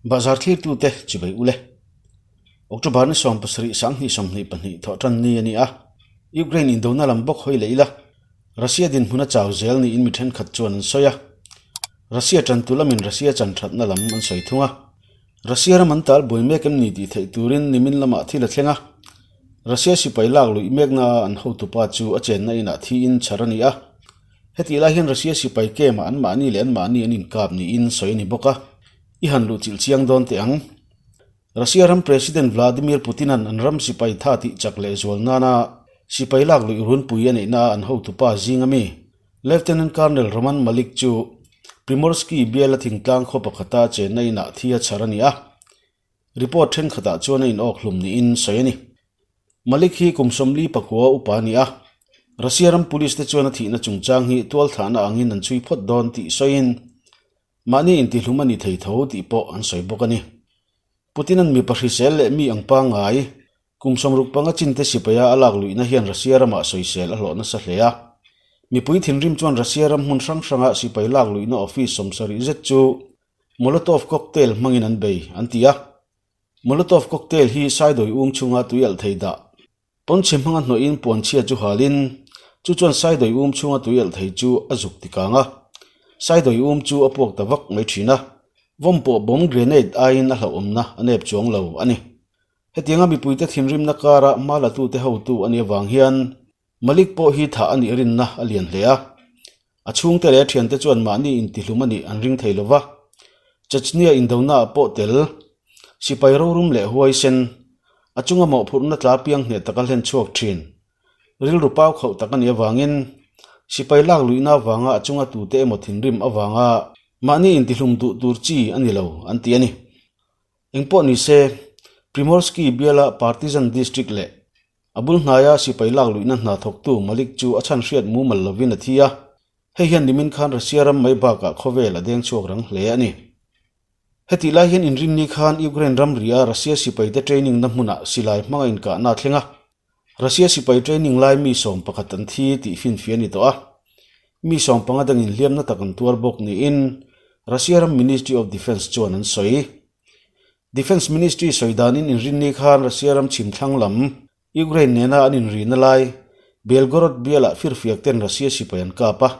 Bahzar thlirtute chibai ule. October ni 17 2022 thawh tan ni a ni a. Ukraine indona lam bawk hawi leh ila. Russia dinhmun a chau zel niin mi thenkhat chuan an sawi a. Russia tantu lamin Russia chan thatna lam an sawi thung a. Russia ram an tal buai mek em ni tih theih turin nimin lamah thil a thleng a. Russia sipai lak luih mekna a an hotupa chu a chenna inah thiin chhar a ni a. Hetih lai hian Russia sipai camp ah anmahni leh anmahni an inkap niin sawi a ni bawk a. I han luh chilh chiang dawn teh ang. Russia ram President Vladimir Putin-a'n an ram sipai tha tih chak leh zual nana sipai lak luih runpui a neihna an hotupa zing ami Lieutenant Colonel Roman Malik chu Primorsky biala thingtlang khaw pakhata chenna inah thi a chhar a ni a. Report thenkhatah chuan a inawk hlum niin sawi a ni. Malik hi kum 44 upa a ni a, Russia ram police te chuan a thihna chungchang hi tualthahna angin an chhui phawt dawn tih sawiin Mahni intihlum a ni thei tho tih pawh an sawi bawk a ni. Putin-a'n mipa hrisel leh mi ang pangngai, kum 65 chinte sipaia a lak luihna hian Russia ramah sawisel a hlawh nasa hle a. Mipui thinrim chuan Russia ram hmun hrang hranga sipai lak luihna office 70 zet chu Molotov cocktail hmangin an bei, an ti a. Molotov cocktail hi saidawi um chhunga tui alh thei dah Pawnchhe hmanga hnawhin puanchhia chu halin, chu chuan saidawi um chhunga tui alh thei chu a zuk ti kang a. Saidawi um chu a puak ta vak mai thin a, vawm pawh bomb grenade aiin a hlauhawmna a nep chuang lo a ni. Hetianga mipuite thinrimna kara hma latute hotu a nih avang hian Malik pawh hi thah a nih rinna a lian hle a. A chhungte leh a thiante chuan mahni intihlum a nih an ring thei lo va. Chechnya indonaah pawh tel, sipai rorum leh huaisen, a chunga mawhphurhna tla piang hneh taka hlen chhuak thin, rilru pau khauh tak a nih avangin sipai lak luihna avanga a chunga tute emaw thinrim avanga mahni intihlum duh tur chi a ni lo an ti a ni. Engpawh ni se, Primorsky biala Partizan District leh A bul hnaia sipai lak luihna hna thawktu Malik chu a chhan hriat mumal lovin a thi a, hei hian nimin khan Russia ram mai bakah khawvel a deng chhuak rang hle a ni. Hetih lai hian inrinni khan Ukraine ramria Russia sipaite training na hmunah silai hmanga inkahna a thleng a, Russia sipai training lai mi 11 an thi tih finfiah a ni tawh a, mi 15 dangin hliamna tak an tuar bawk niin Russia ram Ministry of Defence chuan an sawi. Defence Ministry sawi danin inrinni khan Russia ram chhim thlang lam Ukraine nena an inrihna lai Belgorod bialah firfiak ten Russia sipai an kap a.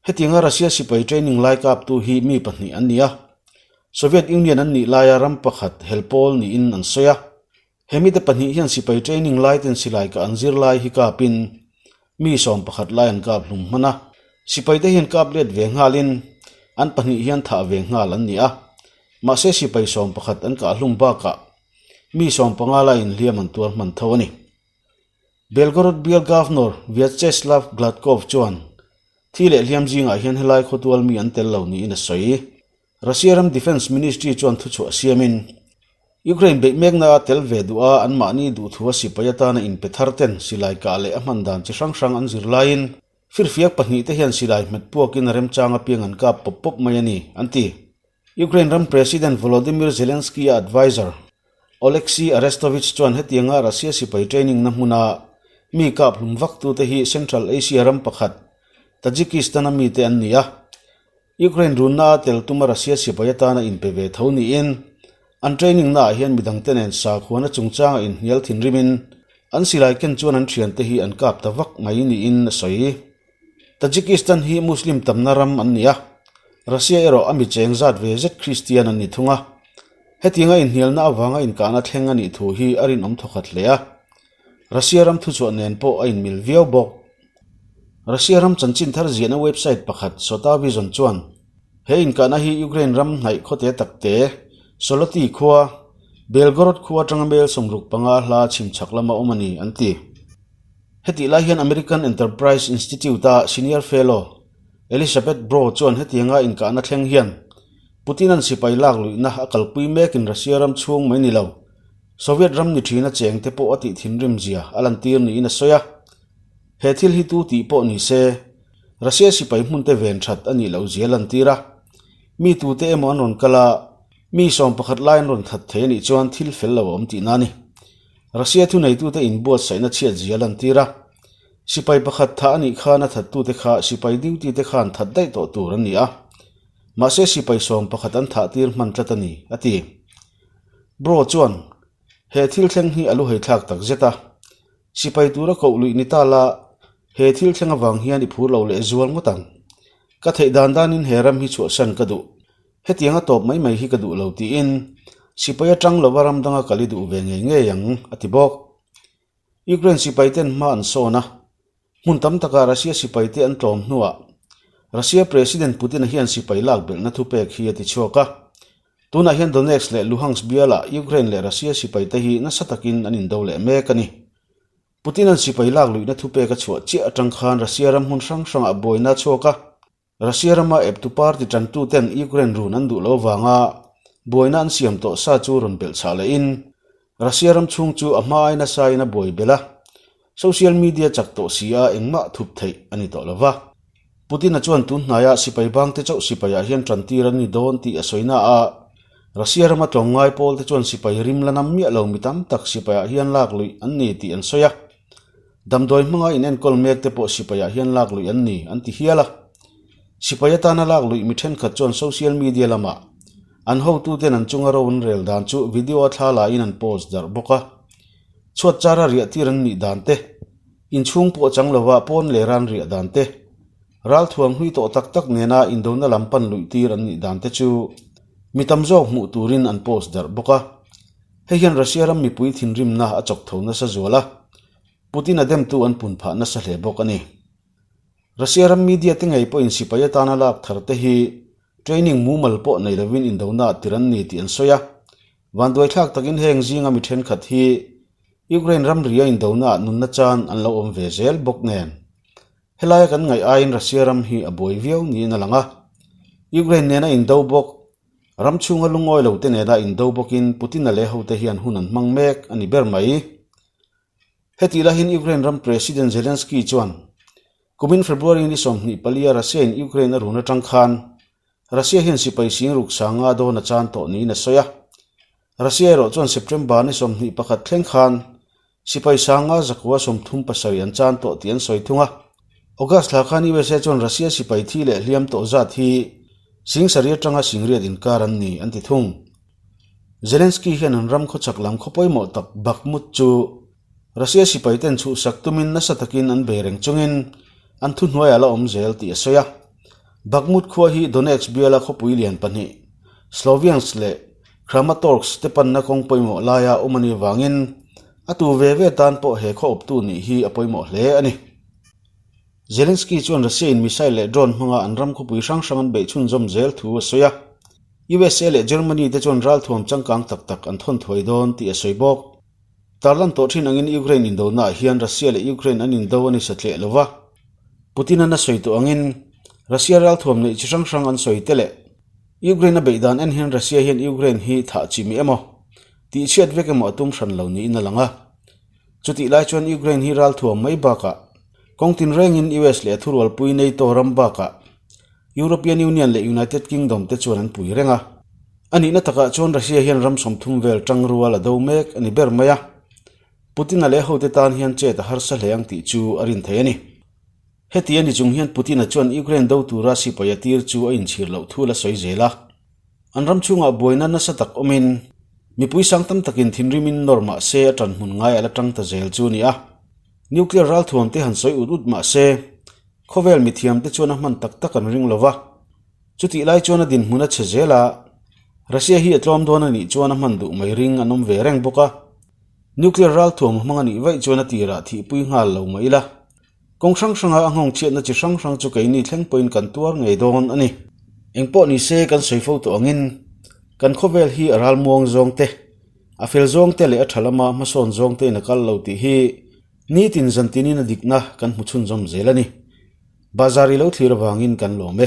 Hetianga Russia sipai training lai kaptu hi mi pahnih an ni a. Soviet Union an nih laia ram pakhat hel pawl niin an sawi a. He mite pahnih hian sipai training lai ten silai kah an zir lai hi kapin mi 11 lai an kap hlum hman a. Sipaite hian kap let ve nghalin an pahnih hian thah ve nghal an ni a. Mahse sipai 11 an kah hlum bakah mi 15 laiin hliam an tuar hman tho a ni. Belgorod bial Governor Vyacheslav Gladkov chuan thi leh hliam zingah hian helai khawtual mi an tel lo niin a sawi. Russia ram Defence Ministry chuan thuchhuah siamin Ukraine beih mekna a tel ve duh a anmahni duhthua sipai atana inpe thar ten silai kah leh a hman dan chi hrang hrang an zir laiin firfiak pahnih te hian silai hmet puakin a remchang apiang an kap pawp pawp mai a ni, an ti. Ukraine ram President Volodymyr Zelensky-a adviser Oleksiy Arestovych chuan hetianga Russia sipai training na hmuna mi kap hlum vak tute hi Central Asia ram pakhat Tajikistan-a mite an ni a. Ukraine runna a tel tuma Russia sipai atana inpe ve tho niin an training naah hian midangte nen sakhuana chungchanga inhnial thinrimin an silai ken chuan an thiante hi an kap ta vak mai niin a sawi. Tajikistan hi Muslim tamna ram an ni a, Russia erawh a mi cheng zat ve zet Kristian an ni thung a. Hetianga inhnialna avanga inkahna thleng a nih thu hi a rinawm thawkhat hle a, Russia ram thuchhuah nen pawh a inmil viau bawk. Russia ram chanchin thar ziahna website pakhat Sotavision chuan he inkahna hi Ukraine ram hnaih khawte takte Soloti khua, Belgorod khua atanga mel 65 hla chhimchhak lama awm a ni an ti. Hetih lai hian American Enterprise Institute-a Senior Fellow Elisabeth Braw chuan hetianga inkahna thleng hian Putin-a'n sipai lak luihna a kalpui mekin Russia ram chhung mai ni lo, Soviet ram ni thina chengte pawh a tih thinrim zia a lantir niin a sawi a. He thil hi tu tih pawh ni se, Russia sipai hmunte ven that a nih loh zia a lantir a. Mi tute emaw an rawn kal a, mi 11 lai an rawn that thei a nih chuan thil fel lo a awm tihna a ni. Russia thuneitute inbuatsaihna chhiat zia lantir a, sipai pakhat thah a nih khan a thattute kha sipai duty te khan that daih tawh tur an ni a. Mahse sipai 11 an thah tir hman tlat a ni, a ti. Bro chuan, He thil thleng hi a lu heithlak tak zet a. Sipai tura koh luih ni ta la, he thil thleng avang hian i phur lo leh zual ngawt ang. Ka theih dan danin he ram hi chhuahsan ka duh. Hetiang a tawp mai mai hi ka duh lo tiin sipai atang lova ram danga kal i duh ve ngei ngei ang, a ti bawk. Ukraine sipai ten hma an sawn a, hmun tam takah Russia sipai te an tlawm hnuah Russia President Putin-a hian sipai lak belhna thupek hi a ti chhuak a. Tunah hian Donetsk leh Luhansk bialah Ukraine leh Russia sipai te hi nasa takin an indo leh mek a ni. Putin-a'n sipai lak luihna thupek a chhuah chiah atang khan Russia ram hmun hrang hrangah buaina a chhuak a. Russia rama eptu party tantuten Ukraine run an duh lo vanga buaina an siam tawh sa chu rawn belh chhah lehin Russia ram chhung chu a hma ai nasa in a buai belh a, social media chak tawh si a engmah thup theih a ni tawh lo va. Putin-a chuan tun hnaiah sipai bangte chauh sipaiah hian tantir an ni dawn tih a sawi na a, Russia rama tlawmngai pawlte chuan sipai rim la nam miah lo mi tam tak sipaiah hian lak luih an ni tih an sawi a. Damdawi hmanga inenkawl mek te pawh sipaiah hian lak luih an ni, an ti hial a. Sipai atana lak luih mi thenkhat chuan social media lamah an hotuten an chunga ro an rel dan chu video a thla laiin an post darh bawk a. Chhuat chara riah tir an nih dan te, inchhung pawh chang lova pawn leh ran riah dan te, ralthuam hlui tawh tak tak nena indona lam pan luih tir an nih dan te chu mi tam zawk hmuh turin an post darh bawk a. Hei hian Russia ram mipui thinrimna a chawk tho nasa zual a. Putin a demtu an pun phah nasa hle bawk a ni. Russia ram media te ngei pawhin sipai atana lak thar te hi training mumal pawh nei lovin indona ah tir an ni tih an sawi a. Vanduaithlak takin heng zinga mi thenkhat hi Ukraine ramria indona ah nunna chan an lo awm ve zel bawk nen. Helaia kan ngaih aiin Russia ram hi a buai viau niin a lang a. Ukraine nena indo bawk, ram chhunga lungawi lo te nena indo bawkin Putin-a leh hote hian hun an hmang mek a ni ber mai. Hetih lahin Ukraine ram President Zelensky chuan kumin February ni 24 a Russia-in Ukraine a run atang khan Russia hian sipai sing ruk sanga dawn a chan tawh niin a sawi a. Russia erawh chuan September ni 21 thleng khan sipai sanga zakua 37 an chan tawh tih an sawi thung a. August thla khan USA chuan Russia sipai thi leh hliam tawh zat hi sing sarih atanga sing riat inkar an ni an ti thung. Zelensky hian an ram khawchhak lam khaw pawimawh tak Bakhmut chu Russia sipai ten chhuhsak tumin nasa takin an bei reng chungin an thuhnuaiah la awm zel tih a sawi a. Bakhmut khua hi Donetsk biala khawpui lian pahnih, Sloviansk leh Kramatorsk te panna kawng pawimawh laia awm a nih avangin a tu ve ve tan pawh he khaw awptu nih hi a pawimawh hle a ni. Zelensky chuan Russia in missile leh drone hmanga an ram khawpui hrang hrang an beih chhunzawm zel thu a sawi a. USA leh Germany te chuan ralthuam changkang tak tak an thawn thuai dawn tih a sawi bawk. Tarlan tawh thin angin Ukraine indonaah hian Russia leh Ukraine an indo a ni satleh lo va. Putin-an a sawi tawh angin Russia ralthuam neih chi hrang hrang an sawi te leh Ukraine a beih dan en hian Russia hian Ukraine hi thah chi mi emaw tihchhiat vek emaw a tum hran lo niin a lang a. Chutih lai chuan Ukraine hi ralthuam mai bakah kawng tinrengin US leh a thurualpui NATO ram bakah European Union leh United Kingdom te chuan an pui reng a. A nihna takah chuan Russia hian ram 30 vel tang rual a do mek a ni ber mai a. Putin-a leh hote tan hian chet a harsa hle ang tih chu a rin thei a ni. Heti a ni chung hian Putin-a chuan Ukraine do tura sipai a tir chu a inchhir loh thu la sawi zel a. An ram chhungah buaina nasa tak awmin mipui sang tam takin thinrimin nawr mah se a tan hmun ngai a la tang ta zel chu a ni a. Nuclear ralthuam te han sawi ut ut mah se khawvel mithiam te chuan a hman tak tak an ring lo va. Chutih lai chuan a dinhmun a chhe zel a, Russia hi a tlawm dawn a nih chuan a hman duh mai ring an awm ve reng bawk a. Nuclear ralthuam hmang a nih vaih chuan a tirah thihpui nghal lo mai ila. Kawng hrang hranga a nghawng chhiatna chi hrang hrang chu keini thleng pawhin kan tuar ngei dawn a ni. Engpawh ni se kan sawi fo tawh angin kan khawvel hi a ralmuang zawng te, a fel zawng te leh a tha lama hmasawn zawng tein a kal lo tih hi nitin zantinin a dikna kan hmu chhunzawm zel a ni. Bazar i lo thlir avangin kan lawm e.